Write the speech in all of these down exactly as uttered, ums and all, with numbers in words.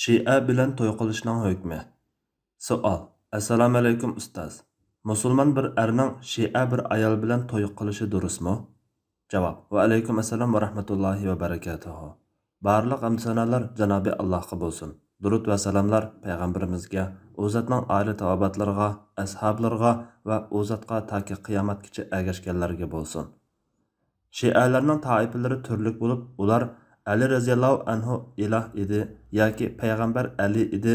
شىئە بىلەن توي قىلىشنىڭ ھۆكمى. سوئال: ئەسسالامۇئەلەيكۇم ئۇستاز. مۇسۇلمان بىر ئەرنىڭ شىئە بىر ئايال بىلەن توي قىلىشى دۇرۇسمۇ؟ جاۋاب: ۋەئەلەيكۇم ئەسسالام ۋە رەھمەتۇللاھى ۋە بەرىكاتۇھۇ. بارلىق ھەمدۇ سانالار جانابى ئاللاھقا بولسۇن. دۇرۇد ۋە سالاملار پەيغەمبىرىمىزگە، ئۇ زاتنىڭ ئائىلە تاۋابىئاتلىرىغا، ئەسھابلىرىغا ۋە ئۇ زاتقا تاكى قىيامەتكىچە ئەگەشكەنلەرگە بولسۇن. شىئەلەرنىڭ تائىپىلىرى تۈرلۈك بولۇپ، ئۇلار ئەلى رەزىياللاھۇ ئەنھۇ ئىلاھ ئىدى ياكى پەيغەمبەر ئەلى ئىدى،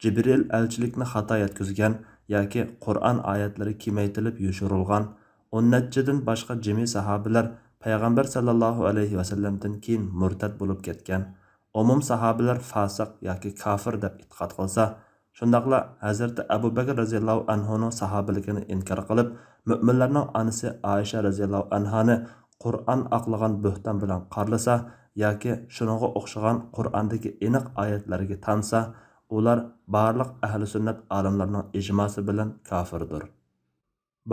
جىبرىئىل ئەلچىلىكنى خاتا يەتكۈزگەن ياكى قۇرئان ئايەتلىرى كېمەيتىلىپ يوشۇرۇلغان، ئون نەچچىدىن باشقا جىمى ساھابىلەر پەيغەمبەر سەللەللاھۇ ئەلەيھى ۋەسەللەمدىن كېيىن مۇرتەت بولۇپ كەتكەن، ئومۇم ساھابىلەر فاسىق ياكى كافىر دەپ ئېتىقاد قىلسا، شۇنداقلا ھەزرىتى ئەبۇ بەكرى رەزىياللاھۇ ئەنھۇنىڭ ساھابىلىكىنى ئىنكار قىلىپ، مۆمىنلەرنىڭ ئانىسى ئائىشە رەزىياللاھۇ ئەنھانى قۇرئان ئاقلىغان بۆھتان بىلەن قارلىسا ياكى شۇنىڭغا ئوخشىغان قۇرئاندىكى ئېنىق ئايەتلەرگە تانسا، ئۇلار بارلىق ئەھلى سۈننەت ئالىملىرىنىڭ ئىجماسى بىلەن كافىردۇر.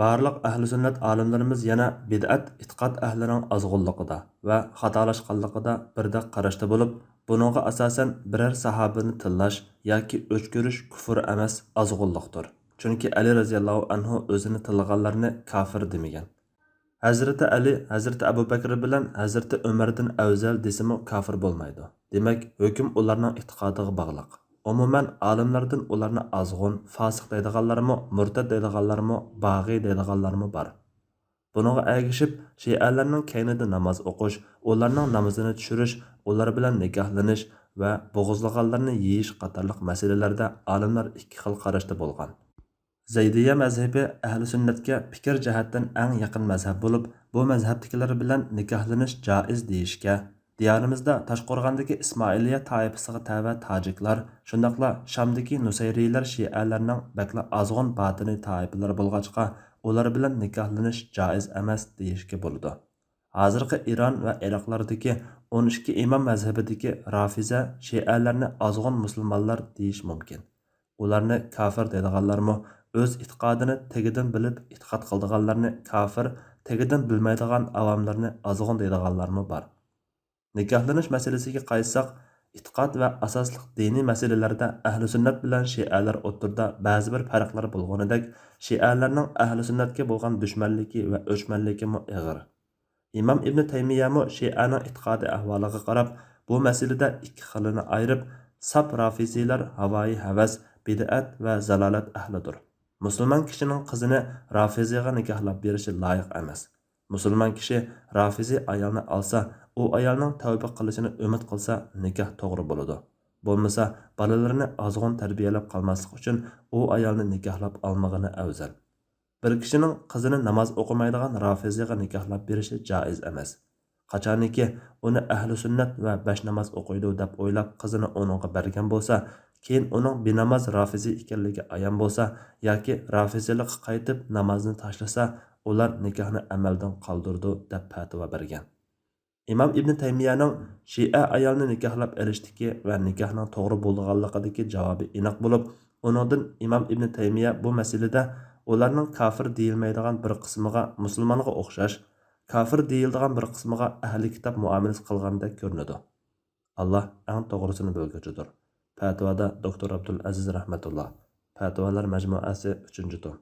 بارلىق ئەھلى سۈننەت ئالىملىرىمىز يەنە بىدئەت ئېتىقاد ئەھلىنىڭ ئازغۇنلۇقىدا ۋە خاتالاشقانلىقىدا بىردەك قاراشتا بولۇپ، بۇنىڭغا ئاساسەن بىرەر ساھابىنى تىللاش ياكى ئۆچ كۆرۈش كۇفر ئەمەس، ئازغۇنلۇقتۇر. چۈنكى ئەلى رەزىياللاھۇ ئەنھۇ ئۆزىنى تىللىغانلارنى كافىر دېمىگەن. ھەزرىتى ئەلى ھەزرىتى ئەبۇ بەكرى بىلەن ھەزرىتى ئۆمەردىن ئەۋزەل دېسىمۇ كافىر بولمايدۇ. دېمەك، ھۆكۈم ئۇلارنىڭ ئېتىقادىغا باغلىق. ئومۇمەن، ئالىملاردىن ئۇلارنى ئازغۇن، فاسىق دەيدىغانلارمۇ، مۇرتەت دەيدىغانلارمۇ، باغىي دەيدىغانلارمۇ بار. بۇنىڭغا ئەگىشىپ، شىئەلەرنىڭ كەينىدە ناماز ئوقۇش، ئۇلارنىڭ نامىزىنى چۈشۈرۈش، ئۇلار بىلەن نىكاھلىنىش ۋە بوغۇزلىغانلارنى يېيىش قاتارلىق مەسىلىلەردە ئالىملار ئىككى خىل قاراشتا بولغان. زەيدىيە مەزھىپى ئەھلى سۈننەتكە پىكىر جەھەتتىن ئەڭ يېقىن مەزھەپ بولۇپ، بۇ مەزھەپتىكىلەر بىلەن نىكاھلىنىش جائىز دېيىشكە، دىيارىمىزدا تاشقورغاندىكى ئىسمائىلىيە تائىپىسىغا تەۋە تاجىكلار، شۇنداقلا شامدىكى نۇسەيرىيلەر شىئەلەرنىڭ بەكلا ئازغۇن باتىنىي تائىپىلىرى بولغاچقا، ئۇلار بىلەن نىكاھلىنىش جائىز ئەمەس دېيىشكە بولىدۇ. ھازىرقى ئىران ۋە ئىراقلاردىكى ئون ئىككى ئىمام مەزھىپىدىكى رافىزە شىئەلەرنى ئازغۇن مۇسۇلمانلار دېيىش مۇمكىن. ئۇلارنى كافىر دەيدىغانلارمۇ، ئۆز ئېتىقادىنى تېگىدىن بىلىپ ئېتىقاد قىلىدىغانلارنى كافىر، تېگىدىن بىلمەيدىغان ئاۋاملىرىنى ئازغۇن دەيدىغانلارمۇ بار. نىكاھلىنىش مەسىلىسىگە قايتساق، ئېتىقاد ۋە ئاساسلىق دىنىي مەسىلىلەردە ئەھلى سۈننەت بىلەن شىئەلەر ئوتتۇرىدا بەزى بىر پەرقلەر بولغىنىدەك، شىئەلەرنىڭ ئەھلى سۈننەتكە بولغان دۈشمەنلىكى ۋە ئۆچمەنلىكىمۇ ئېغىر. ئىمام ئىبنى تەيمىيەمۇ شىئەنىڭ ئېتىقادىي ئەھۋالىغا قاراپ، بۇ مەسىلىدە ئىككى خىلىنى ئايرىپ، ساپ رافىزىيلار ھاۋايى ھەۋەس، بىدئەت ۋە زالالەت ئەھلىدۇر. مۇسۇلمان كىشىنىڭ قىزىنى رافىزىيغا نىكاھلاپ بېرىشى لايىق ئەمەس. مۇسۇلمان كىشى رافىزىي ئايالنى ئالسا، ئۇ ئايالنىڭ تەۋبە قىلىشىنى ئۈمىد قىلسا، نىكاھ توغرا بولىدۇ. بولمىسا، بالىلىرىنى ئازغۇن تەربىيەلەپ قالماسلىق ئۈچۈن ئۇ ئايالنى نىكاھلاپ ئالمىغىنى ئەۋزەل. بىر كىشىنىڭ قىزىنى ناماز ئوقۇمايدىغان رافىزىيغا نىكاھلاپ بېرىشى جائىز ئەمەس. قاچانكى ئۇنى ئەھلى سۈننەت ۋە بەش ناماز ئوقۇيدۇ دەپ ئويلاپ قىزىنى ئۇنىڭغا بەرگەن بولسا، كېيىن ئۇنىڭ بىناماز رافىزىي ئىكەنلىكى ئايان بولسا ياكى رافىزىيلىققا قايتىپ نامازنى تاشلىسا، ئۇلار نىكاھنى ئەمەلدىن قالدۇرىدۇ دەپ پەتىۋا بەرگەن. ئىمام ئىبنى تەيمىيەنىڭ شىئە ئايالنى نىكاھلاپ ئېلىشتىكى ۋە نىكاھنىڭ توغرا بولىدىغانلىقىدىكى جاۋابى ئېنىق بولۇپ، ئۇنىڭدىن ئىمام ئىبنى تەيمىيە بۇ مەسىلىدە ئۇلارنىڭ كافىر دېيىلمەيدىغان بىر قىسمىغا مۇسۇلمانغا ئوخشاش، كافىر دېيىلىدىغان بىر قىسمىغا ئەھلى كىتاب مۇئامىلىسى قىلغاندەك كۆرۈنىدۇ. ئاللا ئەڭ توغرىسىنى بىلگۈچىدۇر. پەتىۋادا دوكتور ئابدۇل ئەزىز رەھمەتۇللا. پەتىۋالار مەجمۇئەسى، ئۈچىنچى توم.